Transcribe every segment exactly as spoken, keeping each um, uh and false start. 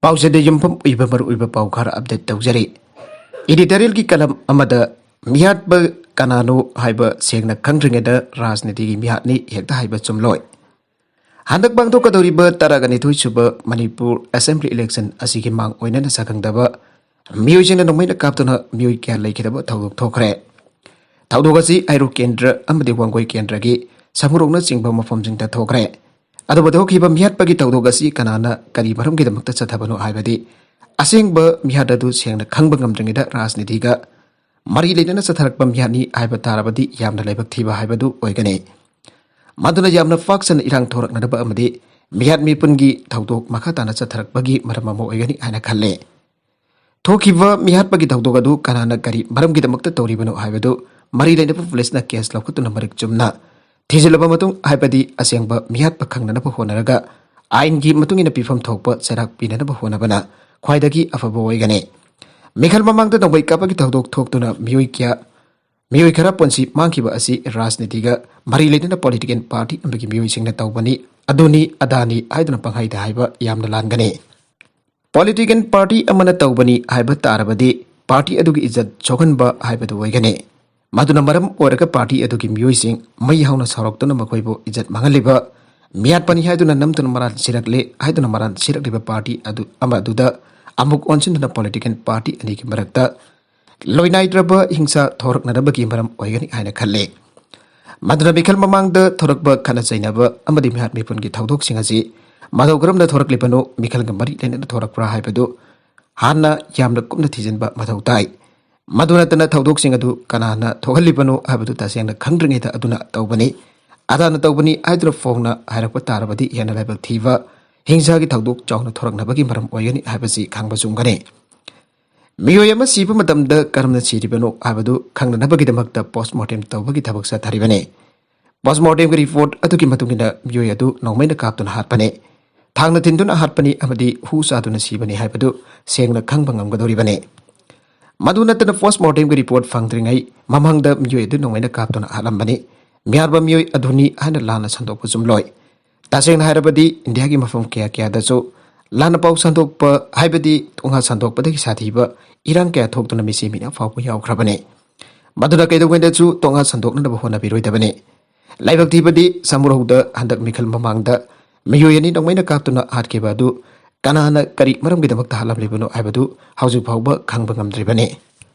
ꯄꯥꯎꯆꯦꯗ ꯌꯨꯝꯐꯝ ꯑꯣꯏꯕ ꯃꯔꯨꯑꯣꯏꯕ ꯄꯥꯎ ꯈꯔ ꯑꯞꯗꯦꯠ ꯇꯧꯖꯔꯤ꯫ ꯏꯗꯤꯇꯣꯔꯤꯌꯦꯜꯒꯤ ꯀꯂꯝ ꯑꯃꯗ ꯃꯤꯍꯥꯠꯄ ꯀꯅꯥꯅꯣ ꯍꯥꯏꯕ ꯁꯦꯡꯅ ꯈꯪꯗ꯭ꯔꯤꯉꯩꯗ ꯔꯥꯖꯅꯤꯇꯤꯒꯤ ꯃꯤꯍꯥꯠꯅꯤ ꯍꯦꯛꯇ ꯍꯥꯏꯕ ꯆꯨꯝꯂꯣꯏ꯫ ꯍꯟꯗꯛ ꯄꯥꯡꯊꯣꯛꯀꯗꯧꯔꯤꯕ ꯇꯔꯥꯒ ꯅꯤꯊꯣꯏ ꯁꯨꯕ ꯃꯅꯤꯄꯨꯔ ꯑꯦꯁꯦꯝꯕ꯭ꯂꯤ ꯏꯂꯦꯛꯁꯟ ꯑꯁꯤꯒꯤ ꯃꯥꯡ ꯑꯣꯏꯅꯅ ꯁꯛꯈꯪꯗꯕ ꯃꯤꯑꯣꯏꯁꯤꯡꯅ ꯅꯣꯡꯃꯩꯅ ꯀꯥꯞꯇꯨꯅ ꯃꯤꯑꯣꯏ ꯀꯌꯥ ꯂꯩꯈꯤꯗꯕ ꯊꯧꯗꯣꯛ ꯊꯣꯛꯈ꯭ꯔꯦ꯫ ꯊꯧꯗꯣꯛ ꯑꯁꯤ ꯍꯩꯔꯣꯛ ꯀꯦꯟꯗ꯭ꯔ ꯑꯃꯗꯤ ꯋꯥꯡꯒꯣꯏ ꯀꯦꯟꯗ꯭ꯔꯒꯤ ꯁꯃꯨꯔꯣꯛꯅꯆꯤꯡꯕ ꯃꯐꯝꯁꯤꯡꯗ ꯊꯣꯛꯈ꯭ꯔꯦ꯫ ꯑꯗꯨꯕꯨ ꯊꯣꯛꯈꯤꯕ ꯃꯤꯍꯥꯠꯄꯒꯤ ꯊꯧꯗꯣꯛ ꯑꯁꯤ ꯀꯅꯥꯅ ꯀꯔꯤ ꯃꯔꯝꯒꯤꯗꯃꯛꯇ ꯆꯠꯊꯕꯅꯣ ꯍꯥꯏꯕꯗꯤ ꯑꯁꯦꯡꯕ ꯃꯤꯍꯥꯠ ꯑꯗꯨ ꯁꯦꯡꯅ ꯈꯪꯕ ꯉꯝꯗ꯭ꯔꯤꯉꯩꯗ ꯔꯥꯖꯅꯤꯇꯤꯒ ꯃꯔꯤ ꯂꯩꯅꯅ ꯆꯠꯊꯔꯛꯄ ꯃꯤꯍꯥꯠꯅꯤ ꯍꯥꯏꯕ ꯇꯥꯔꯕꯗꯤ ꯌꯥꯝꯅ ꯂꯥꯏꯕꯛ ꯊꯤꯕ ꯍꯥꯏꯕꯗꯨ ꯑꯣꯏꯒꯅꯤ꯫ ꯃꯗꯨꯅ ꯌꯥꯝꯅ ꯄꯥꯛ ꯁꯟꯅ ꯏꯔꯥꯡ ꯊꯣꯔꯛꯅꯅꯕ ꯑꯃꯗꯤ ꯃꯤꯍꯥꯠ ꯃꯤꯄꯨꯟꯒꯤ ꯊꯧꯗꯣꯛ ꯃꯈꯥ ꯇꯥꯅ ꯆꯠꯊꯔꯛꯄꯒꯤ ꯃꯔꯝ ꯑꯃ ꯑꯣꯏꯒꯅꯤ ꯍꯥꯏꯅ ꯈꯜꯂꯦ꯫ ꯊꯣꯛꯈꯤꯕ ꯃꯤꯍꯥꯠꯄꯒꯤ ꯊꯧꯗꯣꯛ ꯑꯗꯨ ꯀꯅꯥꯅ ꯀꯔꯤ ꯃꯔꯝꯒꯤꯗꯃꯛꯇ ꯇꯧꯔꯤꯕꯅꯣ ꯍꯥꯏꯕꯗꯨ ꯃꯔꯤ ꯂꯩꯅꯕ ꯄꯨꯂꯤꯁꯅ ꯀꯦꯁ ꯂꯧꯈꯠꯇꯨꯅ ꯃꯔꯤꯛ ꯆꯨꯝꯅ ꯊꯤꯖꯤꯜꯂꯕ ꯃꯇꯨꯡ ꯍꯥꯏꯕꯗꯤ ꯑꯁꯦꯡꯕ ꯃꯤꯍꯥꯠꯄ ꯈꯪꯅꯅꯕ ꯍꯣꯠꯅꯔꯒ ꯑꯥꯏꯟꯒꯤ ꯃꯇꯨꯡ ꯏꯟꯅ ꯄꯤꯐꯝ ꯊꯣꯛꯄ ꯆꯩꯔꯥꯛ ꯄꯤꯅꯅꯕ ꯍꯣꯠꯅꯕꯅ ꯈ꯭ꯋꯥꯏꯗꯒꯤ ꯑꯐꯕ ꯑꯣꯏꯒꯅꯤ꯫ ꯃꯤꯈꯜ ꯃꯃꯥꯡꯗ ꯅꯣꯡꯃꯩ ꯀꯥꯞꯄꯒꯤ ꯊꯧꯗꯣꯛ ꯊꯣꯛꯇꯨꯅ ꯃꯤꯑꯣꯏ ꯀꯌꯥ, ꯃꯤꯑꯣꯏ ꯈꯔ ꯄꯨꯟꯁꯤ ꯃꯥꯡꯈꯤꯕ ꯑꯁꯤ ꯔꯥꯖꯅꯤꯇꯤꯒ ꯃꯔꯤ ꯂꯩꯅꯅ ꯄꯣꯂꯤꯇꯤꯀꯦꯜ ꯄꯥꯔꯇꯤ ꯑꯃꯒꯤ ꯃꯤꯑꯣꯏꯁꯤꯡꯅ ꯇꯧꯕꯅꯤ, ꯑꯗꯨꯅꯤ ꯑꯗꯥꯅꯤ ꯍꯥꯏꯗꯨꯅ ꯄꯪꯍꯥꯏꯗ ꯍꯥꯏꯕ ꯌꯥꯝꯅ ꯂꯥꯟꯒꯅꯤ꯫ ꯄꯣꯂꯤꯇꯤꯀꯦꯜ ꯄꯥꯔꯇꯤ ꯑꯃꯅ ꯇꯧꯕꯅꯤ ꯍꯥꯏꯕ ꯇꯥꯔꯕꯗꯤ ꯄꯥꯔꯇꯤ ꯑꯗꯨꯒꯤ ꯏꯖꯠ ꯁꯣꯛꯍꯟꯕ ꯍꯥꯏꯕꯗꯨ ꯑꯣꯏꯒꯅꯤ꯫ ꯃꯗꯨꯅ ꯃꯔꯝ ꯑꯣꯏꯔꯒ ꯄꯥꯔꯇꯤ ꯑꯗꯨꯒꯤ ꯃꯤꯑꯣꯏꯁꯤꯡ ꯃꯩ ꯍꯧꯅ ꯁꯧꯔꯛꯇꯨꯅ ꯃꯈꯣꯏꯕꯨ ꯏꯖꯠ ꯃꯥꯡꯍꯜꯂꯤꯕ, ꯃꯤꯍꯥꯠꯄꯅꯤ ꯍꯥꯏꯗꯨꯅ ꯅꯝꯗꯨꯅ ꯃꯔꯥꯜ ꯁꯤꯔꯛꯂꯦ ꯍꯥꯏꯗꯨꯅ ꯃꯔꯥꯜ ꯁꯤꯔꯛꯂꯤꯕ ꯄꯥꯔꯇꯤ ꯑꯗꯨ ꯑꯃ ꯑꯗꯨꯗ ꯑꯃꯨꯛ ꯑꯣꯟꯁꯤꯟꯗꯨꯅ ꯄꯣꯂꯤꯇꯤꯀꯦꯜ ꯄꯥꯔꯇꯤ ꯑꯅꯤꯒꯤ ꯃꯔꯛꯇ ꯂꯣꯏꯅꯥꯏꯗ꯭ꯔꯕ ꯍꯤꯡꯁꯥ ꯊꯣꯔꯛꯅꯅꯕꯒꯤ ꯃꯔꯝ ꯑꯣꯏꯒꯅꯤ ꯍꯥꯏꯅ ꯈꯜꯂꯤ꯫ ꯃꯗꯨꯅ ꯃꯤꯈꯜ ꯃꯃꯥꯡꯗ ꯊꯣꯔꯛꯄ ꯈꯠꯅ ꯆꯩꯅꯕ ꯑꯃꯗꯤ ꯃꯤꯍꯥꯠ ꯃꯤꯄꯨꯟꯒꯤ ꯊꯧꯗꯣꯛꯁꯤꯡ ꯑꯁꯤ ꯃꯇꯧ ꯀꯔꯝꯅ ꯊꯣꯔꯛꯂꯤꯕꯅꯣ, ꯃꯤꯈꯜꯒ ꯃꯔꯤ ꯂꯩꯅꯅ ꯊꯣꯔꯛꯄ꯭ꯔꯥ ꯍꯥꯏꯕꯗꯨ ꯍꯥꯟꯅ ꯌꯥꯝꯅ ꯀꯨꯞꯅ ꯊꯤꯖꯤꯟꯕ ꯃꯊꯧ ꯇꯥꯏ꯫ ꯃꯗꯨ ꯅꯠꯇꯅ ꯊꯧꯗꯣꯛꯁꯤꯡ ꯑꯗꯨ ꯀꯅꯥꯅ ꯊꯣꯛꯍꯜꯂꯤꯕꯅꯣ ꯍꯥꯏꯕꯗꯨ ꯇꯁꯦꯡꯅ ꯈꯪꯗ꯭ꯔꯤꯉꯩꯗ ꯑꯗꯨꯅ ꯇꯧꯕꯅꯤ, ꯑꯗꯥꯅ ꯇꯧꯕꯅꯤ ꯍꯥꯏꯗꯨꯅ ꯐꯣꯡꯅ ꯍꯥꯏꯔꯛꯄ ꯇꯥꯔꯕꯗꯤ ꯍꯦꯟꯅ ꯂꯥꯏꯕꯛ ꯊꯤꯕ ꯍꯤꯡꯁꯥꯒꯤ ꯊꯧꯗꯣꯛ ꯆꯥꯎꯅ ꯊꯣꯔꯛꯅꯕꯒꯤ ꯃꯔꯝ ꯑꯣꯏꯒꯅꯤ ꯍꯥꯏꯕꯁꯤ ꯈꯪꯕ ꯆꯨꯝꯒꯅꯤ꯫ ꯃꯤꯑꯣꯏ ꯑꯃ ꯁꯤꯕ ꯃꯇꯝꯗ ꯀꯔꯝꯅ ꯁꯤꯔꯤꯕꯅꯣ ꯍꯥꯏꯕꯗꯨ ꯈꯪꯅꯅꯕꯒꯤꯗꯃꯛꯇ ꯄꯣꯁꯃꯣꯔꯇꯦꯝ ꯇꯧꯕꯒꯤ ꯊꯕꯛ ꯆꯠꯊꯔꯤꯕꯅꯤ꯫ ꯄꯣꯁꯃꯣꯔꯇꯦꯝꯒꯤ ꯔꯤꯄꯣꯔꯠ ꯑꯗꯨꯒꯤ ꯃꯇꯨꯡ ꯏꯟꯅ ꯃꯤꯑꯣꯏ ꯑꯗꯨ ꯅꯣꯡꯃꯩꯅ ꯀꯥꯞꯇꯨꯅ ꯍꯥꯠꯄꯅꯤ, ꯊꯥꯡꯅ ꯊꯤꯟꯗꯨꯅ ꯍꯥꯠꯄꯅꯤ ꯑꯃꯗꯤ ꯍꯨ ꯆꯥꯗꯨꯅ ꯁꯤꯕꯅꯤ ꯍꯥꯏꯕꯗꯨ ꯁꯦꯡꯅ ꯈꯪꯕ ꯉꯝꯒꯗꯧꯔꯤꯕꯅꯤ꯫ ꯃꯗꯨ ꯅꯠꯇꯅ ꯄꯣꯁꯃꯣꯔꯇꯦꯝꯒꯤ ꯔꯤꯄꯣꯔꯠ ꯐꯪꯗ꯭ꯔꯤꯉꯩ ꯃꯃꯥꯡꯗ ꯃꯤꯑꯣꯏ ꯑꯗꯨ ꯅꯣꯡꯃꯩꯅ ꯀꯥꯞꯇꯨꯅ ꯍꯥꯠꯂꯝꯕꯅꯤ꯫ ꯃꯤꯍꯥꯠꯄ ꯃꯤꯑꯣꯏ ꯑꯗꯨꯅꯤ ꯍꯥꯏꯅ ꯂꯥꯟꯅ ꯁꯟꯗꯣꯛꯄ ꯆꯨꯝꯂꯣꯏ꯫ ꯇꯁꯦꯡꯅ ꯍꯥꯏꯔꯕꯗꯤ ꯏꯟꯗꯤꯌꯥꯒꯤ ꯃꯐꯝ ꯀꯌꯥ ꯀꯌꯥꯗꯁꯨ ꯂꯥꯟꯅ ꯄꯥꯎ ꯁꯟꯗꯣꯛꯄ, ꯍꯥꯏꯕꯗꯤ ꯇꯣꯉꯥ ꯁꯟꯗꯣꯛꯄꯗꯒꯤ ꯁꯥꯊꯤꯕ ꯏꯔꯥꯡ ꯀꯌꯥ ꯊꯣꯛꯇꯨꯅ ꯃꯤꯁꯤ ꯃꯤꯅ ꯐꯥꯎꯕ ꯌꯥꯎꯈ꯭ꯔꯕꯅꯤ꯫ ꯃꯗꯨꯅ ꯀꯩꯗꯧꯉꯩꯗꯁꯨ ꯇꯣꯉꯥ ꯁꯟꯗꯣꯛꯅꯅꯕ ꯍꯣꯠꯅꯕꯤꯔꯣꯏꯗꯕꯅꯤ꯫ ꯂꯥꯏꯕꯛ ꯊꯤꯕꯗꯤ ꯁꯃꯨꯔꯧꯗ ꯍꯟꯗꯛ ꯃꯤꯈꯜ ꯃꯃꯥꯡꯗ ꯃꯤꯑꯣꯏ ꯑꯅꯤ ꯅꯣꯡꯃꯩꯅ ꯀꯥꯞꯇꯨꯅ ꯍꯥꯠꯈꯤꯕ ꯑꯗꯨ ꯀꯅꯥꯅ ꯀꯔꯤ ꯃꯔꯝꯒꯤꯗꯃꯛꯇ ꯍꯥꯠꯂꯝꯂꯤꯕꯅꯣ ꯍꯥꯏꯕꯗꯨ ꯍꯧꯖꯤꯛ ꯐꯥꯎꯕ ꯈꯪꯕ ꯉꯝꯗ꯭ꯔꯤꯕꯅꯤ꯫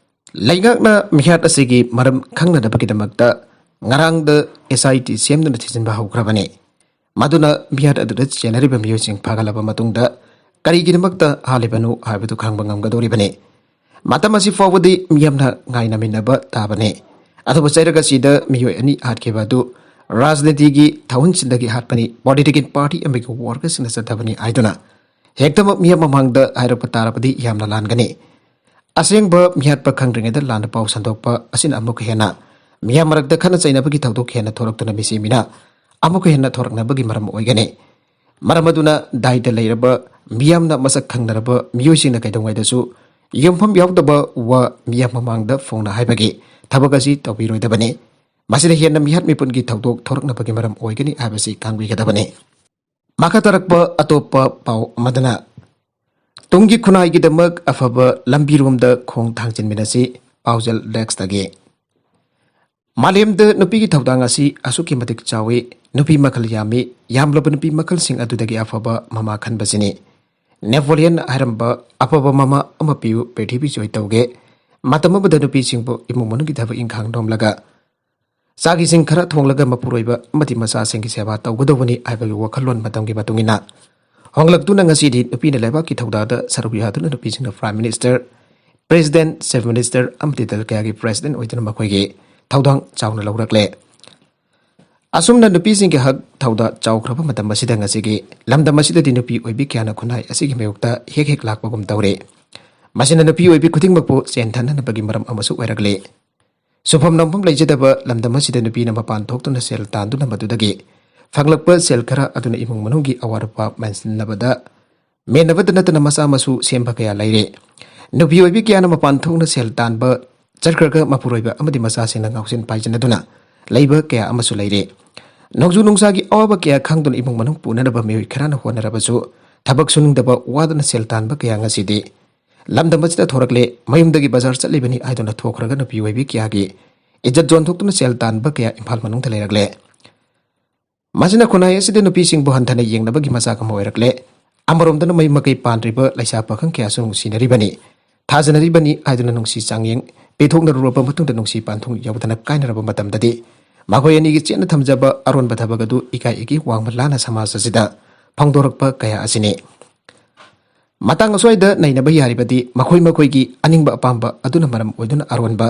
ꯂꯩꯉꯥꯛꯅ ꯃꯤꯍꯥꯠ ꯑꯁꯤꯒꯤ ꯃꯔꯝ ꯈꯪꯅꯅꯕꯒꯤꯗꯃꯛꯇ ꯉꯔꯥꯡꯗ SIT ꯁꯦꯝꯗꯨꯅ ꯊꯤꯖꯤꯟꯕ ꯍꯧꯈ꯭ꯔꯕꯅꯤ꯫ ꯃꯗꯨꯅ ꯃꯤꯍꯥꯠ ꯑꯗꯨꯗ ꯆꯦꯟꯅꯔꯤꯕ ꯃꯤꯑꯣꯏꯁꯤꯡ ꯐꯥꯒꯠꯂꯕ ꯃꯇꯨꯡꯗ ꯀꯔꯤꯒꯤꯗꯃꯛꯇ ꯍꯥꯠꯂꯤꯕꯅꯣ ꯍꯥꯏꯕꯗꯨ ꯈꯪꯕ ꯉꯝꯒꯗꯧꯔꯤꯕꯅꯤ꯫ ꯃꯇꯝ ꯑꯁꯤ ꯐꯥꯎꯕꯗꯤ ꯃꯤꯌꯥꯝꯅ ꯉꯥꯏꯅꯃꯤꯟꯅꯕ ꯇꯥꯕꯅꯤ꯫ ꯑꯗꯨꯕꯨ ꯆꯩꯔꯛ ꯑꯁꯤꯗ ꯃꯤꯑꯣꯏ ꯑꯅꯤ ꯍꯥꯠꯈꯤꯕ ꯑꯗꯨ ꯔꯥꯖꯅꯤꯇꯤꯒꯤ ꯊꯧꯍꯟꯁꯤꯟꯗꯒꯤ ꯍꯥꯠꯄꯅꯤ, ꯄꯣꯂꯤꯇꯤꯀꯦꯜ ꯄꯥꯔꯇꯤ ꯑꯃꯒꯤ ꯋꯥꯔꯀꯔꯁꯤꯡꯅ ꯆꯠꯊꯕꯅꯤ ꯍꯥꯏꯗꯨꯅ ꯍꯦꯛꯇꯃꯛ ꯃꯤꯌꯥꯝ ꯃꯃꯥꯡꯗ ꯍꯥꯏꯔꯛꯄ ꯇꯥꯔꯕꯗꯤ ꯌꯥꯝꯅ ꯂꯥꯟꯒꯅꯤ꯫ ꯑꯁꯦꯡꯕ ꯃꯤꯍꯥꯠꯄ ꯈꯪꯗ꯭ꯔꯤꯉꯩꯗ ꯂꯥꯟꯅ ꯄꯥꯎ ꯁꯟꯗꯣꯛꯄ ꯑꯁꯤꯅ ꯑꯃꯨꯛꯀ ꯍꯦꯟꯅ ꯃꯤꯌꯥꯝ ꯃꯔꯛꯇ ꯈꯠꯅ ꯆꯩꯅꯕꯒꯤ ꯊꯧꯗꯣꯛ ꯍꯦꯟꯅ ꯊꯣꯔꯛꯇꯨꯅ ꯃꯤꯁꯤ ꯃꯤꯅ ꯑꯃꯨꯛꯀ ꯍꯦꯟꯅ ꯊꯣꯔꯛꯅꯕꯒꯤ ꯃꯔꯝ ꯑꯣꯏꯒꯅꯤ꯫ ꯃꯔꯝ ꯑꯗꯨꯅ ꯗꯥꯏꯗ ꯂꯩꯔꯕ ꯃꯤꯌꯥꯝꯅ ꯃꯁꯛ ꯈꯪꯅꯔꯕ ꯃꯤꯑꯣꯏꯁꯤꯡꯅ ꯀꯩꯗꯧꯉꯩꯗꯁꯨ ꯌꯨꯝꯐꯝ ꯌꯥꯎꯗꯕ ꯋꯥ ꯃꯤꯌꯥꯝ ꯃꯃꯥꯡꯗ ꯐꯣꯡꯅ ꯍꯥꯏꯕꯒꯤ ꯊꯕꯛ ꯑꯁꯤ ꯇꯧꯕꯤꯔꯣꯏꯗꯕꯅꯤ꯫ ꯃꯁꯤꯅ ꯍꯦꯟꯅ ꯃꯤꯍꯥꯠ ꯃꯤꯄꯨꯟꯒꯤ ꯊꯧꯗꯣꯛ ꯊꯣꯔꯛꯅꯕꯒꯤ ꯃꯔꯝ ꯑꯣꯏꯒꯅꯤ ꯍꯥꯏꯕꯁꯤ ꯈꯪꯕꯤꯒꯗꯕꯅꯤ꯫ ꯃꯈꯥ ꯇꯥꯔꯛꯄ ꯑꯇꯣꯞꯄ ꯄꯥꯎ ꯑꯃꯗꯅ, ꯇꯨꯡꯒꯤ ꯈꯨꯟꯅꯥꯏꯒꯤꯗꯃꯛ ꯑꯐꯕ ꯂꯝꯕꯤꯔꯣꯝꯗ ꯈꯣꯡ ꯊꯥꯡꯖꯤꯟꯃꯤꯟꯅꯁꯤ꯫ ꯄꯥꯎꯖꯦꯜ ꯗꯦꯁ꯭ꯛꯇꯒꯤ꯫ ꯃꯥꯂꯦꯝꯗ ꯅꯨꯄꯤꯒꯤ ꯊꯧꯗꯥꯡ ꯑꯁꯤ ꯑꯁꯨꯛꯀꯤ ꯃꯇꯤꯛ ꯆꯥꯎꯏ꯫ ꯅꯨꯄꯤ ꯃꯈꯜ ꯌꯥꯝꯃꯤ꯫ ꯌꯥꯝꯂꯕ ꯅꯨꯄꯤ ꯃꯈꯜꯁꯤꯡ ꯑꯗꯨꯗꯒꯤ ꯑꯐꯕ ꯃꯃꯥ ꯈꯟꯕꯁꯤꯅꯤ꯫ ꯅꯦꯄꯣꯂꯤꯌꯟ ꯍꯥꯏꯔꯝꯕ, "ꯑꯐꯕ ꯃꯃꯥ ꯑꯃ ꯄꯤꯌꯨ, ꯄ꯭ꯔꯤꯊꯤꯕꯤ ꯖꯣꯏ ꯇꯧꯒꯦ"꯫ ꯃꯇꯝ ꯑꯃꯗ ꯅꯨꯄꯤꯁꯤꯡꯕꯨ ꯏꯃꯨꯡ ꯃꯅꯨꯡꯒꯤ ꯊꯕꯛ ꯏꯪꯈꯥꯡ ꯅꯣꯝꯂꯒ, ꯆꯥꯛ ꯏꯁꯤꯡ ꯈꯔ ꯊꯣꯡꯂꯒ ꯃꯄꯨꯔꯣꯏꯕ ꯑꯃꯗꯤ ꯃꯆꯥꯁꯤꯡꯒꯤ ꯁꯦꯕꯥ ꯇꯧꯒꯗꯧꯕꯅꯤ ꯍꯥꯏꯕꯒꯤ ꯋꯥꯈꯜꯂꯣꯟ ꯃꯇꯝꯒꯤ ꯃꯇꯨꯡ ꯏꯟꯅ ꯍꯣꯡꯂꯛꯇꯨꯅ ꯉꯁꯤꯗꯤ ꯅꯨꯄꯤꯅ ꯂꯩꯕꯥꯛꯀꯤ ꯊꯧꯗꯥꯗ ꯁꯔꯨꯛ ꯌꯥꯗꯨꯅ ꯅꯨꯄꯤꯁꯤꯡꯅ Prime Minister, President, Chief Minister ꯑꯃꯗꯤ ꯗꯜ ꯀꯌꯥꯒꯤ President ꯑꯣꯏꯗꯨꯅ ꯃꯈꯣꯏꯒꯤ ꯊꯧꯗꯥꯡ ꯆꯥꯎꯅ ꯂꯧꯔꯛꯂꯦ꯫ ꯑꯁꯨꯝꯅ ꯅꯨꯄꯤꯁꯤꯡꯒꯤ ꯍꯛ ꯊꯧꯗꯥ ꯆꯥꯎꯈ꯭ꯔꯕ ꯃꯇꯝ ꯑꯁꯤꯗ ꯉꯁꯤꯒꯤ ꯂꯝꯗꯝ ꯑꯁꯤꯗꯗꯤ ꯅꯨꯄꯤ ꯑꯣꯏꯕꯤ ꯀꯌꯥꯅ ꯈꯨꯟꯅꯥꯏ ꯑꯁꯤꯒꯤ ꯃꯥꯌꯣꯛꯇ ꯍꯦꯛ ꯍꯦꯛ ꯂꯥꯛꯄꯒꯨꯝ ꯇꯧꯔꯦ꯫ ꯃꯁꯤꯅ ꯅꯨꯄꯤ ꯑꯣꯏꯕꯤ ꯈꯨꯗꯤꯡꯃꯛꯄꯨ ꯆꯦꯟꯊꯅꯅꯕꯒꯤ ꯃꯔꯝ ꯑꯃꯁꯨ ꯑꯣꯏꯔꯛꯂꯦ꯫ ꯁꯨꯐꯝ ꯅꯣꯝꯐꯝ ꯂꯩꯖꯗꯕ ꯂꯝꯗꯝ ꯑꯁꯤꯗ ꯅꯨꯄꯤꯅ ꯃꯄꯥꯟ ꯊꯣꯛꯇꯨꯅ ꯁꯦꯜ ꯇꯥꯟꯗꯨꯅ ꯃꯗꯨꯗꯒꯤ ꯐꯪꯂꯛꯄ ꯁꯦꯜ ꯈꯔ ꯑꯗꯨꯅ ꯏꯃꯨꯡ ꯃꯅꯨꯡꯒꯤ ꯑꯋꯥꯠ ꯑꯄꯥ ꯃꯦꯟꯁꯤꯟꯅꯕꯗ, ꯃꯦꯟꯅꯕꯗ ꯅꯠꯇꯅ ꯃꯆꯥ ꯃꯁꯨ ꯁꯦꯝꯕ ꯀꯌꯥ ꯂꯩꯔꯦ꯫ ꯅꯨꯄꯤ ꯑꯣꯏꯕꯤ ꯀꯌꯥꯅ ꯃꯄꯥꯟ ꯊꯣꯛꯅ ꯁꯦꯜ ꯇꯥꯟꯕ ꯆꯠꯈ꯭ꯔꯒ ꯃꯄꯨꯔꯣꯏꯕ ꯑꯃꯗꯤ ꯃꯆꯥꯁꯤꯡꯅ ꯉꯥꯎꯁꯤꯟ ꯄꯥꯏꯖꯅꯗꯨꯅ ꯂꯩꯕ ꯀꯌꯥ ꯑꯃꯁꯨ ꯂꯩꯔꯦ꯫ ꯅꯣꯡꯖꯨ ꯅꯨꯡꯁꯥꯒꯤ ꯑꯋꯥꯕ ꯀꯌꯥ ꯈꯪꯗꯨꯅ ꯏꯃꯨꯡ ꯃꯅꯨꯡ ꯄꯨꯅꯅꯕ ꯃꯤꯑꯣꯏ ꯈꯔꯅ ꯍꯣꯠꯅꯔꯕꯁꯨ, ꯊꯕꯛ ꯁꯨꯅꯤꯡꯗꯕ, ꯋꯥꯗꯨꯅ ꯁꯦꯜ ꯇꯥꯟꯕ ꯀꯌꯥ ꯉꯁꯤꯗꯤ ꯂꯝꯗꯝ ꯑꯁꯤꯗ ꯊꯣꯔꯛꯂꯦ꯫ ꯃꯌꯨꯝꯗꯒꯤ ꯕꯖꯥꯔ ꯆꯠꯂꯤꯕꯅꯤ ꯍꯥꯏꯗꯨꯅ ꯊꯣꯛꯈ꯭ꯔꯒ ꯅꯨꯄꯤ ꯑꯣꯏꯕꯤ ꯀꯌꯥꯒꯤ ꯏꯖꯠ ꯌꯣꯟꯊꯣꯛꯇꯨꯅ ꯁꯦꯜ ꯇꯥꯟꯕ ꯀꯌꯥ ꯏꯝꯐꯥꯜ ꯃꯅꯨꯡꯗ ꯂꯩꯔꯛꯂꯦ꯫ ꯃꯁꯤꯅ ꯈꯨꯟꯅꯥꯏ ꯑꯁꯤꯗ ꯅꯨꯄꯤꯁꯤꯡꯕꯨ ꯍꯟꯊꯅ ꯌꯦꯡꯅꯕꯒꯤ ꯃꯆꯥꯛ ꯑꯃ ꯑꯣꯏꯔꯛꯂꯦ꯫ ꯑꯃꯔꯣꯝꯗꯅ ꯃꯌꯨꯝ ꯃꯀꯩ ꯄꯥꯟꯗ꯭ꯔꯤꯕ ꯂꯩꯁꯥ ꯄꯥꯈꯪ ꯀꯌꯥꯁꯨ ꯅꯨꯡꯁꯤꯅꯔꯤꯕꯅꯤ, ꯊꯥꯖꯅꯔꯤꯕꯅꯤ ꯍꯥꯏꯗꯨꯅ ꯅꯨꯡꯁꯤ ꯆꯥꯡꯌꯦꯡ ꯄꯤꯊꯣꯛꯅꯔꯨꯔꯕ ꯃꯇꯨꯡꯗ ꯅꯨꯡꯁꯤ ꯄꯥꯟꯊꯨꯡ ꯌꯧꯗꯅ ꯀꯥꯏꯅꯔꯕ ꯃꯇꯝꯗꯗꯤ ꯃꯈꯣꯏ ꯑꯅꯤꯒꯤ ꯆꯦꯠꯅ ꯊꯝꯖꯕ ꯑꯔꯣꯟꯕ ꯊꯕꯛ ꯑꯗꯨ ꯏꯀꯥꯏ ꯏꯒꯤ ꯋꯥꯡꯃ ꯂꯥꯟꯅ ꯁꯃꯥꯖ ꯑꯁꯤꯗ ꯐꯣꯡꯗꯣꯔꯛꯄ ꯀꯌꯥ ꯑꯁꯤꯅꯤ꯫ ꯃꯇꯥꯡ ꯑꯁ꯭ꯋꯥꯏꯗ ꯅꯩꯅꯕ ꯌꯥꯔꯤꯕꯗꯤ ꯃꯈꯣꯏ ꯃꯈꯣꯏꯒꯤ ꯑꯅꯤꯡꯕ ꯑꯄꯥꯝꯕ ꯑꯗꯨꯅ ꯃꯔꯝ ꯑꯣꯏꯗꯨꯅ ꯑꯔꯣꯟꯕ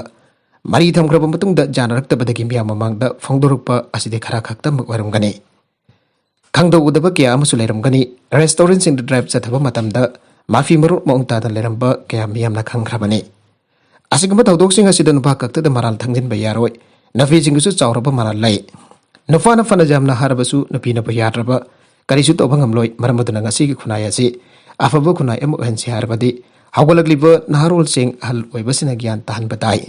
ꯃꯔꯤ ꯊꯝꯈ꯭ꯔꯕ ꯃꯇꯨꯡꯗ ꯌꯥꯅꯔꯛꯇꯕꯗꯒꯤ ꯃꯤꯌꯥꯝ ꯃꯃꯥꯡꯗ ꯐꯣꯡꯗꯣꯔꯛꯄ ꯑꯁꯤꯗꯤ ꯈꯔ ꯈꯛꯇꯃꯛ ꯑꯣꯏꯔꯝꯒꯅꯤ꯫ ꯈꯪꯗꯧ ꯎꯗꯕ ꯀꯌꯥ ꯑꯃꯁꯨ ꯂꯩꯔꯝꯒꯅꯤ꯫ ꯔꯦꯁꯇꯨꯔꯦꯟꯁꯤꯡꯗ ꯗ꯭ꯔꯥꯏꯚ ꯆꯠꯊꯕ ꯃꯇꯝꯗ ꯃꯐꯤ ꯃꯔꯣꯟ ꯃꯑꯣꯡ ꯇꯥꯗꯅ ꯂꯩꯔꯝꯕ ꯀꯌꯥ ꯃꯤꯌꯥꯝꯅ ꯈꯪꯈ꯭ꯔꯕꯅꯤ꯫ ꯑꯁꯤꯒꯨꯝꯕ ꯊꯧꯗꯣꯛꯁꯤꯡ ꯑꯁꯤꯗ ꯅꯨꯄꯥ ꯈꯛꯇꯗ ꯃꯔꯥꯜ ꯊꯪꯖꯤꯟꯕ ꯌꯥꯔꯣꯏ꯫ ꯅꯨꯄꯤꯁꯤꯡꯒꯤꯁꯨ ꯆꯥꯎꯔꯕ ꯃꯔꯥꯜ ꯂꯩ꯫ ꯅꯨꯄꯥꯅ ꯐꯅ ꯌꯥꯝꯅ ꯍꯥꯏꯔꯕꯁꯨ ꯅꯨꯄꯤꯅꯕꯨ ꯌꯥꯗ꯭ꯔꯕ ꯀꯔꯤꯁꯨ ꯇꯧꯕ ꯉꯝꯂꯣꯏ꯫ ꯃꯔꯝ ꯑꯗꯨꯅ ꯉꯁꯤꯒꯤ ꯈꯨꯟꯅꯥꯏ ꯑꯁꯤ ꯑꯐꯕ ꯈꯨꯟꯅꯥꯏ ꯑꯃ ꯑꯣꯏꯍꯟꯁꯤ ꯍꯥꯏꯔꯕꯗꯤ ꯍꯧꯒꯠꯂꯛꯂꯤꯕ ꯅꯍꯥꯔꯣꯜꯁꯤꯡ ꯑꯍꯜ ꯑꯣꯏꯕꯁꯤꯅ ꯒ꯭ꯌꯥꯟ ꯇꯥꯍꯟꯕ ꯇꯥꯏ꯫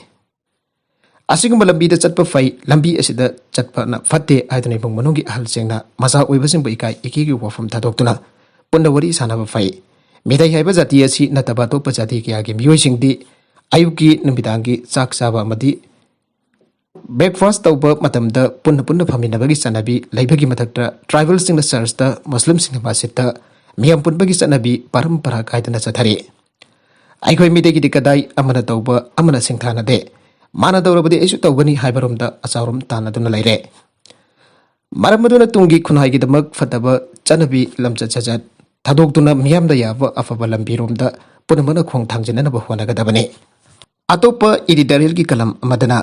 ꯑꯁꯤꯒꯨꯝꯕ ꯂꯝꯕꯤꯗ ꯆꯠꯄ ꯐꯩ, ꯂꯝꯕꯤ ꯑꯁꯤꯗ ꯆꯠꯄꯅ ꯐꯠꯇꯦ ꯍꯥꯏꯗꯨꯅ ꯏꯃꯨꯡ ꯃꯅꯨꯡꯒꯤ ꯑꯍꯜꯁꯤꯡꯅ ꯃꯆꯥ ꯑꯣꯏꯕꯁꯤꯡꯕꯨ ꯏꯀꯥꯏ ꯏꯀꯤꯒꯤ ꯋꯥꯐꯝ ꯊꯥꯗꯣꯛꯇꯨꯅ ꯄꯨꯟꯅ ꯋꯥꯔꯤ ꯁꯥꯟꯅꯕ ꯐꯩ꯫ ꯃꯤꯇꯩ ꯍꯥꯏꯕ ꯖꯥꯇꯤ ꯑꯁꯤ ꯅꯠꯇꯕ ꯑꯇꯣꯞꯄ ꯖꯥꯇꯤ ꯀꯌꯥꯒꯤ ꯃꯤꯑꯣꯏꯁꯤꯡꯗꯤ ꯑꯌꯨꯛꯀꯤ, ꯅꯨꯃꯤꯗꯥꯡꯒꯤ ꯆꯥꯛ ꯆꯥꯕ ꯑꯃꯗꯤ ꯕ꯭ꯔꯦꯛꯐꯥꯁ ꯇꯧꯕ ꯃꯇꯝꯗ ꯄꯨꯟꯅ ꯄꯨꯟꯅ ꯐꯝꯃꯤꯟꯅꯕꯒꯤ ꯆꯠꯅꯕꯤ ꯂꯩꯕꯒꯤ ꯃꯊꯛꯇ ꯇ꯭ꯔꯥꯏꯕꯦꯜꯁꯤꯡꯅ ꯆꯔꯆꯇ, ꯃꯨꯁꯂꯤꯝꯁꯤꯡꯅ ꯃꯁꯖꯤꯗꯇ, ꯃꯤꯌꯥꯝ ꯄꯨꯟꯕꯒꯤ ꯆꯠꯅꯕꯤ ꯄꯔꯝꯄꯔꯥ ꯀꯥꯏꯗꯅ ꯆꯠꯊꯔꯤ꯫ ꯑꯩꯈꯣꯏ ꯃꯤꯇꯩꯒꯤꯗꯤ ꯀꯗꯥꯏ ꯑꯃꯅ ꯇꯧꯕ ꯑꯃꯅ ꯁꯤꯡꯊꯥꯅꯗꯦ꯫ ꯃꯥꯅ ꯇꯧꯔꯕꯗꯤ ꯑꯩꯁꯨ ꯇꯧꯒꯅꯤ ꯍꯥꯏꯕꯔꯣꯝꯗ ꯑꯆꯥꯎꯔꯝ ꯇꯥꯟꯅꯗꯨꯅ ꯂꯩꯔꯦ꯫ ꯃꯔꯝ ꯑꯗꯨꯅ ꯇꯨꯡꯒꯤ ꯈꯨꯟꯅꯥꯏꯒꯤꯗꯃꯛ ꯐꯠꯇꯕ ꯆꯠꯅꯕꯤ, ꯂꯝꯆꯠ ꯁꯥꯖꯠ ꯊꯥꯗꯣꯛꯇꯨꯅ ꯃꯤꯌꯥꯝꯗ ꯌꯥꯕ ꯑꯐꯕ ꯂꯝꯕꯤꯔꯣꯝꯗ ꯄꯨꯝꯅꯃꯛꯅ ꯈꯣꯡ ꯊꯥꯡꯖꯤꯟꯅꯅꯕ ꯍꯣꯠꯅꯒꯗꯕꯅꯤ꯫ ꯑꯇꯣꯞꯄ ꯏꯗꯤꯇꯣꯔꯤꯌꯦꯜꯒꯤ ꯀꯂꯝ ꯑꯃꯗꯅ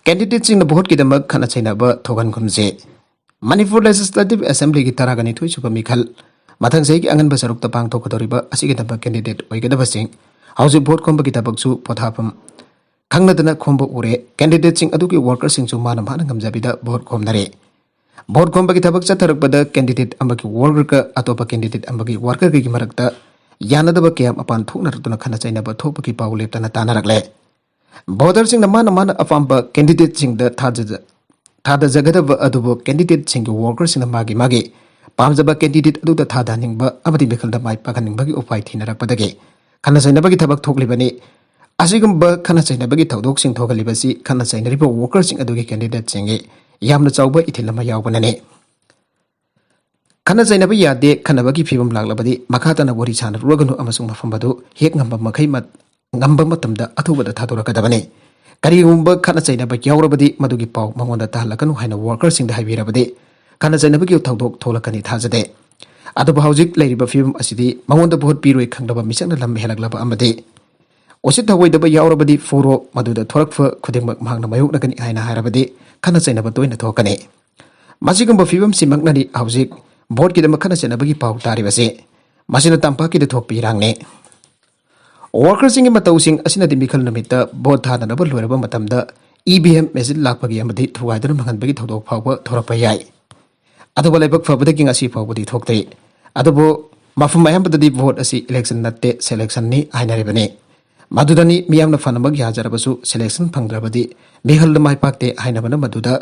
ꯀꯦꯟꯗꯤꯗꯦꯠꯁꯤꯡꯅ ꯚꯣꯠꯀꯤꯗꯃꯛ ꯈꯠꯅ ꯆꯩꯅꯕ ꯊꯣꯛꯍꯟꯒꯨꯝꯁꯦ꯫ ꯃꯅꯤꯄꯨꯔ ꯂꯦꯖꯤꯁꯂꯦꯇꯤꯚ ꯑꯦꯁꯦꯝꯕ꯭ꯂꯤꯒꯤ ꯇꯔꯥꯒ ꯅꯤꯊꯣꯏ ꯁꯨꯕ ꯃꯤꯈꯜ ꯃꯊꯪ ꯆꯍꯤꯒꯤ ꯑꯉꯟꯕ ꯁꯔꯨꯛꯇ ꯄꯥꯡꯊꯣꯛꯀꯗꯧꯔꯤꯕ ꯑꯁꯤꯒꯤꯗꯃꯛ ꯀꯦꯟꯗꯤꯗꯦꯠ ꯑꯣꯏꯒꯗꯕꯁꯤꯡ ꯍꯧꯖꯤꯛ ꯚꯣꯠ ꯈꯣꯝꯕꯒꯤ ꯊꯕꯛꯁꯨ ꯄꯣꯊꯥꯐꯝ ꯈꯪꯅꯗꯅ ꯈꯣꯝꯕ ꯎꯔꯦ꯫ ꯀꯦꯟꯗꯤꯗꯦꯠꯁꯤꯡ ꯑꯗꯨꯒꯤ ꯋꯥꯔꯀꯔꯁꯤꯡꯁꯨ ꯃꯥꯅ ꯃꯥꯅ ꯉꯝꯖꯕꯤꯗ ꯚꯣꯠ ꯈꯣꯝꯅꯔꯦ꯫ ꯚꯣꯠ ꯈꯣꯝꯕꯒꯤ ꯊꯕꯛ ꯆꯠꯊꯔꯛꯄꯗ ꯀꯦꯟꯗꯤꯗꯦꯠ ꯑꯃꯒꯤ ꯋꯥꯔꯀꯔꯒ ꯑꯇꯣꯞꯄ ꯀꯦꯟꯗꯤꯗꯦꯠ ꯑꯃꯒꯤ ꯋꯥꯔꯀꯔꯒꯒꯤ ꯃꯔꯛꯇ ꯌꯥꯅꯗꯕ ꯀꯌꯥ ꯃꯄꯥꯟ ꯊꯣꯛꯅꯔꯛꯇꯨꯅ ꯈꯠꯅ ꯆꯩꯅꯕ ꯊꯣꯛꯄꯒꯤ ꯄꯥꯎ ꯂꯦꯞꯇꯅ ꯇꯥꯅꯔꯛꯂꯦ꯫ ꯚꯣꯇꯔꯁꯤꯡꯅ ꯃꯥꯅ ꯃꯥꯅ ꯑꯄꯥꯝꯕ ꯀꯦꯟꯗꯤꯗꯦꯠꯁꯤꯡꯗ ꯊꯥꯖꯖ-, ꯊꯥꯗꯖꯒꯗꯕ ꯑꯗꯨꯕꯨ ꯀꯦꯟꯗꯤꯗꯦꯠꯁꯤꯡꯒꯤ ꯋꯥꯔꯀꯔꯁꯤꯡꯅ ꯃꯥꯒꯤ ꯃꯥꯒꯤ ꯄꯥꯝꯖꯕ candidate ꯑꯗꯨꯗ ꯊꯥꯗꯍꯟꯅꯤꯡꯕ ꯑꯃꯗꯤ ꯃꯤꯈꯜꯗ ꯃꯥꯏ ꯄꯥꯛꯍꯟꯅꯤꯡꯕꯒꯤ ꯎꯄꯥꯏ ꯊꯤꯅꯔꯛꯄꯗꯒꯤ ꯈꯠꯅ ꯆꯩꯅꯕꯒꯤ ꯊꯕꯛ ꯊꯣꯛꯂꯤꯕꯅꯤ꯫ ꯑꯁꯤꯒꯨꯝꯕ ꯈꯠꯅ ꯆꯩꯅꯕꯒꯤ ꯊꯧꯗꯣꯛꯁꯤꯡ ꯊꯣꯛꯍꯜꯂꯤꯕꯁꯤ ꯈꯠꯅ ꯆꯩꯅꯔꯤꯕ workerꯁꯤꯡ ꯑꯗꯨꯒꯤ candidateꯁꯤꯡꯒꯤ ꯌꯥꯝꯅ ꯆꯥꯎꯕ ꯏꯊꯤꯜ ꯑꯃ ꯌꯥꯎꯕꯅꯅꯤ꯫ ꯈꯠꯅ ꯆꯩꯅꯕ ꯌꯥꯗꯦ, ꯈꯠꯅꯕꯒꯤ ꯐꯤꯕꯝ ꯂꯥꯛꯂꯕꯗꯤ ꯃꯈꯥ ꯇꯥꯅ ꯋꯥꯔꯤ ꯁꯥꯟꯅꯔꯨꯔꯒꯅꯨ ꯑꯃꯁꯨꯡ ꯃꯐꯝ ꯑꯗꯨ ꯍꯦꯛ ꯉꯝꯕ ꯃꯈꯩ ꯃ-, ꯉꯝꯕ ꯃꯇꯝꯗ ꯑꯊꯨꯕꯗ ꯊꯥꯗꯣꯔꯛꯀꯗꯕꯅꯤ꯫ ꯀꯔꯤꯒꯨꯝꯕ ꯈꯠꯅ ꯆꯩꯅꯕ ꯌꯥꯎꯔꯕꯗꯤ ꯃꯗꯨꯒꯤ ꯄꯥꯎ ꯃꯉꯣꯟꯗ ꯇꯥꯍꯜꯂꯛꯀꯅꯨ ꯍꯥꯏꯅ workerꯁꯤꯡꯗ ꯍꯥꯏꯕꯤꯔꯕꯗꯤ ꯈꯠꯅ ꯆꯩꯅꯕꯒꯤ ꯊꯧꯗꯣꯛ ꯊꯣꯛꯂꯛꯀꯅꯤ ꯊꯥꯖꯗꯦ꯫ ꯑꯗꯨꯕꯨ ꯍꯧꯖꯤꯛ ꯂꯩꯔꯤꯕ ꯐꯤꯕꯝ ꯑꯁꯤꯗꯤ ꯃꯉꯣꯟꯗ vote ꯄꯤꯔꯣꯏ ꯈꯪꯂꯕ ꯃꯤꯁꯛꯅ ꯂꯝ ꯍꯦꯜꯂꯛꯂꯕ ꯑꯃꯗꯤ ꯎꯁꯤꯠ ꯊꯑꯣꯏꯗꯕ ꯌꯥꯎꯔꯕꯗꯤ ꯐꯨꯔꯣ, ꯃꯗꯨꯗ ꯊꯣꯔꯛꯄ ꯈꯨꯗꯤꯡꯃꯛ ꯃꯍꯥꯛꯅ ꯃꯥꯌꯣꯛꯅꯒꯅꯤ ꯍꯥꯏꯅ ꯍꯥꯏꯔꯕꯗꯤ ꯈꯠꯅ ꯆꯩꯅꯕ ꯇꯣꯏꯅ ꯊꯣꯛꯀꯅꯤ꯫ ꯃꯁꯤꯒꯨꯝꯕ ꯐꯤꯕꯝꯁꯤꯃꯛꯅꯅꯤ ꯍꯧꯖꯤꯛ voteꯀꯤꯗꯃꯛ ꯈꯠꯅ ꯆꯩꯅꯕꯒꯤ ꯄꯥꯎ ꯇꯥꯔꯤꯕꯁꯤ꯫ ꯃꯁꯤꯅ ꯇꯝꯄꯥꯛꯀꯤꯗ ꯊꯣꯛꯄ ꯏꯔꯥꯡꯅꯤ꯫ Workerꯁꯤꯡꯒꯤ ꯃꯇꯧꯁꯤꯡ ꯑꯁꯤꯅꯗꯤ ꯃꯤꯈꯜ ꯅꯨꯃꯤꯠꯇ vote ꯊꯥꯗꯅꯕ ꯂꯣꯏꯔꯕ ꯃꯇꯝꯗ EVM machine ꯂꯥꯛꯄꯒꯤ ꯑꯃꯗꯤ ꯊꯨꯒꯥꯏꯗꯨꯅ ꯃꯥꯡꯍꯟꯕꯒꯤ ꯊꯧꯗꯣꯛ ꯐꯥꯎꯕ ꯊꯣꯔꯛꯄ ꯌꯥꯏ꯫ ꯑꯗꯨꯕꯨ ꯂꯥꯏꯕꯛ ꯐꯕꯗꯒꯤ ꯉꯁꯤ ꯐꯥꯎꯕꯗꯤ ꯊꯣꯛꯇ꯭ꯔꯤ꯫ ꯑꯗꯨꯕꯨ ꯃꯐꯝ ꯑꯌꯥꯝꯕꯗꯗꯤ vote ꯑꯁꯤ election ꯅꯠꯇꯦ, selectionꯅꯤ ꯍꯥꯏꯅꯔꯤꯕꯅꯤ꯫ ꯃꯗꯨꯗꯅꯤ ꯃꯤꯌꯥꯝꯅ ꯐꯅꯃꯛ ꯌꯥꯖꯔꯕꯁꯨ selection ꯐꯪꯗ꯭ꯔꯕꯗꯤ ꯃꯤꯈꯜꯗ ꯃꯥꯏ ꯄꯥꯛꯇꯦ ꯍꯥꯏꯅꯕꯅ ꯃꯗꯨꯗ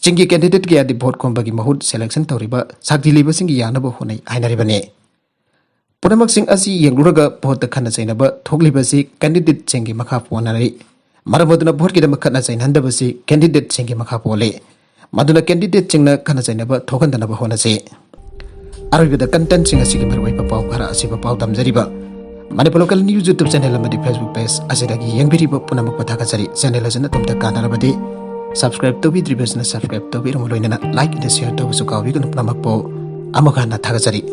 ꯆꯤꯡꯒꯤ candidate ꯀꯌꯥꯗꯤ vote ꯈꯣꯝꯕꯒꯤ ꯃꯍꯨꯠ selection ꯇꯧꯔꯤꯕ ꯁꯛꯇꯤ ꯂꯩꯕꯁꯤꯡꯒꯤ ꯌꯥꯅꯕ ꯍꯣꯠꯅꯩ ꯍꯥꯏꯅꯔꯤꯕꯅꯤ꯫ ꯄꯨꯝꯅꯃꯛꯁꯤꯡ ꯑꯁꯤ ꯌꯦꯡꯂꯨꯔꯒ voteꯇ ꯈꯠꯅ ꯆꯩꯅꯕ ꯊꯣꯛꯂꯤꯕꯁꯤ candidateꯁꯤꯡꯒꯤ ꯃꯈꯥ ꯄꯣꯟꯅꯔꯤ꯫ ꯃꯔꯝ ꯑꯗꯨꯅ voteꯀꯤꯗꯃꯛ ꯈꯠꯅ ꯆꯩꯅꯍꯟꯗꯕꯁꯤ candidateꯁꯤꯡꯒꯤ ꯃꯈꯥ ꯄꯣꯜꯂꯤ꯫ ꯃꯗꯨꯅ candidateꯁꯤꯡꯅ ꯈꯠꯅ ꯆꯩꯅꯕ ꯊꯣꯛꯍꯟꯗꯅꯕ ꯍꯣꯠꯅꯁꯤ꯫ ꯑꯔꯣꯏꯕꯗ contentꯁꯤꯡ ꯑꯁꯤꯒꯤ ꯃꯔꯨꯑꯣꯏꯕ ꯄꯥꯎ ꯈꯔ ꯑꯁꯤꯕ ꯄꯥꯎ ꯇꯝꯖꯔꯤꯕ Manipur Local News YouTube channel ꯑꯃꯗꯤ Facebook page ꯑꯁꯤꯗꯒꯤ ꯌꯦꯡꯕꯤꯔꯤꯕ ꯄꯨꯝꯅꯃꯛꯄꯨ ꯊꯥꯒꯠꯆꯔꯤ꯫ Channel ꯑꯁꯤ ꯅꯇꯣꯝꯇ ꯀꯥꯟꯅꯔꯕꯗꯤ subscribe ꯇꯧꯕꯤꯗ꯭ꯔꯤꯕꯁꯤꯅ subscribe ꯇꯧꯕꯤꯔꯝꯃꯨ, ꯂꯣꯏꯅꯅ like ꯑꯃꯗꯤ share ꯇꯧꯕꯁꯨ ꯀꯥꯎꯕꯤꯒꯅꯨ꯫ ꯄꯨꯝꯅꯃꯛꯄꯨ ꯑꯃꯨꯛ ꯍꯟꯅ ꯊꯥꯒꯠꯆꯔꯤ꯫